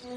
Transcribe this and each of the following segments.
Kuv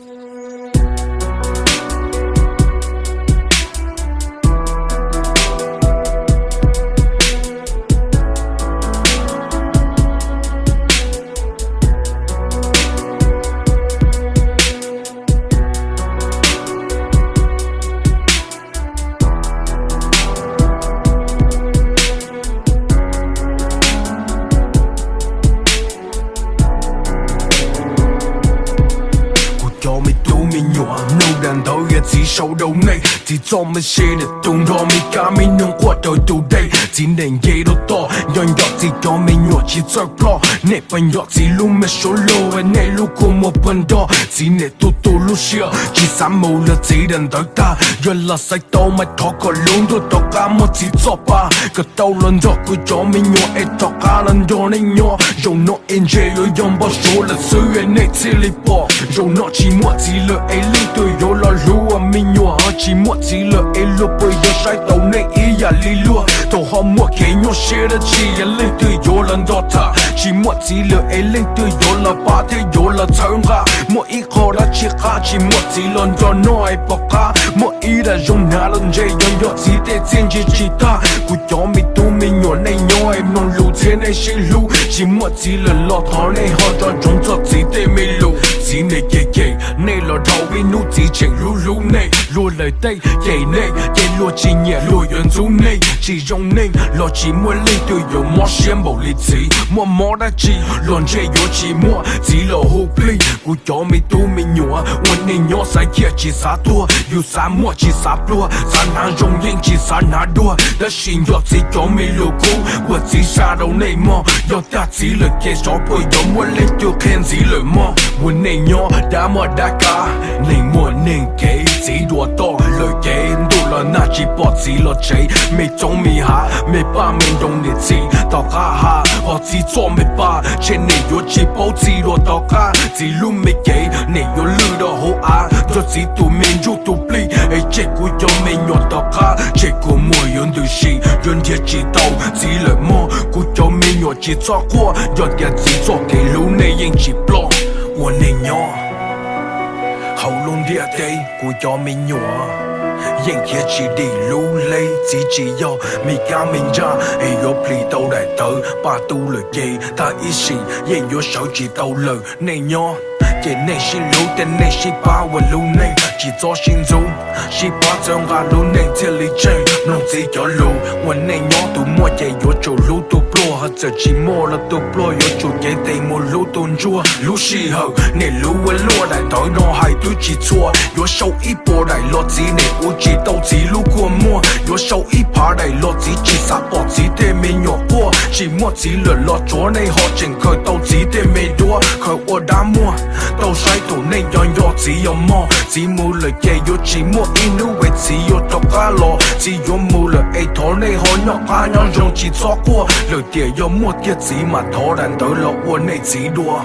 cov me tub me nyuam, mloog dag ntawd yog txiv sau rau nej. Txiv txoj me se niam tus nrog me kab me noog quaj raws tus dej. Txiv neej nce rau toj, nco nco txiv cov me nyuam tsis txawj ploj. Nej pab nco txiv lub me suab luag, nej lub kua muag pawg nroj. Txiv niam tu tu lub siab, tsis xav mus lawm txiv dag ntawd tag. Yog lam xaiv tau mas thov kom lub ntuj rov qab muab txiv txoj pa, kom tau los nrog kuv cov me nyuam es rov qab los nrog nej nyob. Zaum no es ntshe yuav yog npau suav lawm xwb es nej thiaj li pom. Zaum no tsis muaj txiv lawm es leej twg yuav los hlub ua me nyuam? Tsis muaj txiv lawm es luag puas yuav saib taus nej ib yam li luag? Thaum ho muaj kev nyuaj siab dab tsi es leej twg yuav los nrog tham? Tsis muaj txiv lawm es leej twg yuav los pab thiab yuav los txhawb nqa? Muaj ib qho dab tsi qab tsis muaj txiv los nrog noj es pom qab. Muaj ib dag zoo hnav los ntshe yuav nco txiv tej txiaj ntsig tsis tag. Kuv cov me tub me nyuam, nej nyob es mloog lus thiab nej sib hlub. Tsis muaj txiv lawm los thov nej ho nco ntsoov txog txiv tej me lus. Txiv niam cem cem nej los dhau ib hnub, txiv tseem hlub hlub nej. Luag lawm tej cem nej, ces luag tsis nyiam luag yuav ntxub nej. Tsis zoo neej los tsis muaj leej twg yuav mob siab npaum li txiv. Muaj mob dab tsi los ntshe yuav tsis muaj txiv los hu plig. Kuv cov me tub me nyuam, ua neej nyob xav ciaj tsis xav tuag, yus xav muaj tsis xav pluag, xav hnav zoo yeej tsis xav hnav duag. Tab sis nco txiv cov me lus kub uas txiv xa rau nej mog. Yog tag txiv lawm ces xyov puas yuav muaj leej twg qhia ntxiv lawm mog. Ua neej nyob dab muaj dab kav, neeg muaj neeg kev. Txiv dua toj lawm ces ntuj los nag tsis pom txiv los tsev. Me tsoov me hav, me paj me nroog niam txiv tom qab hav, ho txiv txoj me paj, tshem niam yuav tsis paub txiv dua tom qab. Txiv lub me cev niam yuav lwj rau hauv av, nrog txiv tus me ntsuj tus plig es tshem kuv cov me nyuam tom qab. Tshem kuv muag yuav ntws si, yuav nrhiav tsis tau txiv lawm mog. Kuv cov me nyuam tsis txhob quaj, yog tias txiv txoj kev hlub nej yeej tsis ploj. Ua neej nyob hauv lub ntiaj teb, kuv cov me nyuam yeej khiav tsis dim lub leb. Txiv tsis yog me kab me ntsaj es yuav plis tau daim tawv paj tu lawm ces tag ib sim yeej yuav sawv tsis tau lawm. Neej nyob ces nej sib hlub thiab nej sib pab ua lub neej, tsis txhob sib ntxub, sib pab txhawb nqa lub neej thiaj li tseeb. Mloog txiv cov lus, ua neej nyob tus muaj ces yuav tsum hlub tus pluag, ho txawm tsis muaj los tus pluag yuav tsum cev tes mus hlub tus ntsuag. Lub sij hawm nej hlub ua luaj, daim tawv no hais twb tsis txhua. Yuav sau ib puas daim los txiv niam ua tsis tau txiv lub kua muag, yuav sau ib phav daim los txiv tsis xav pom txiv tej me nyuam quaj. Tsis muaj txiv lawm los tsuav nej ho tseem khaws tau txiv tej me duab, khaws ua dab muag. Tau saib tus neeg nco nco txiv yog mog. Txiv mus lawm ces yuav tsis muaj ib hnub es txiv yuav rov qab los. Txiv yuav mus lawm es thov nej ho noj qab nyob zoo tsis txhob quaj. Lawm tiam yog muaj tiag txiv mas thov daim ntawv los ua nej txiv dua.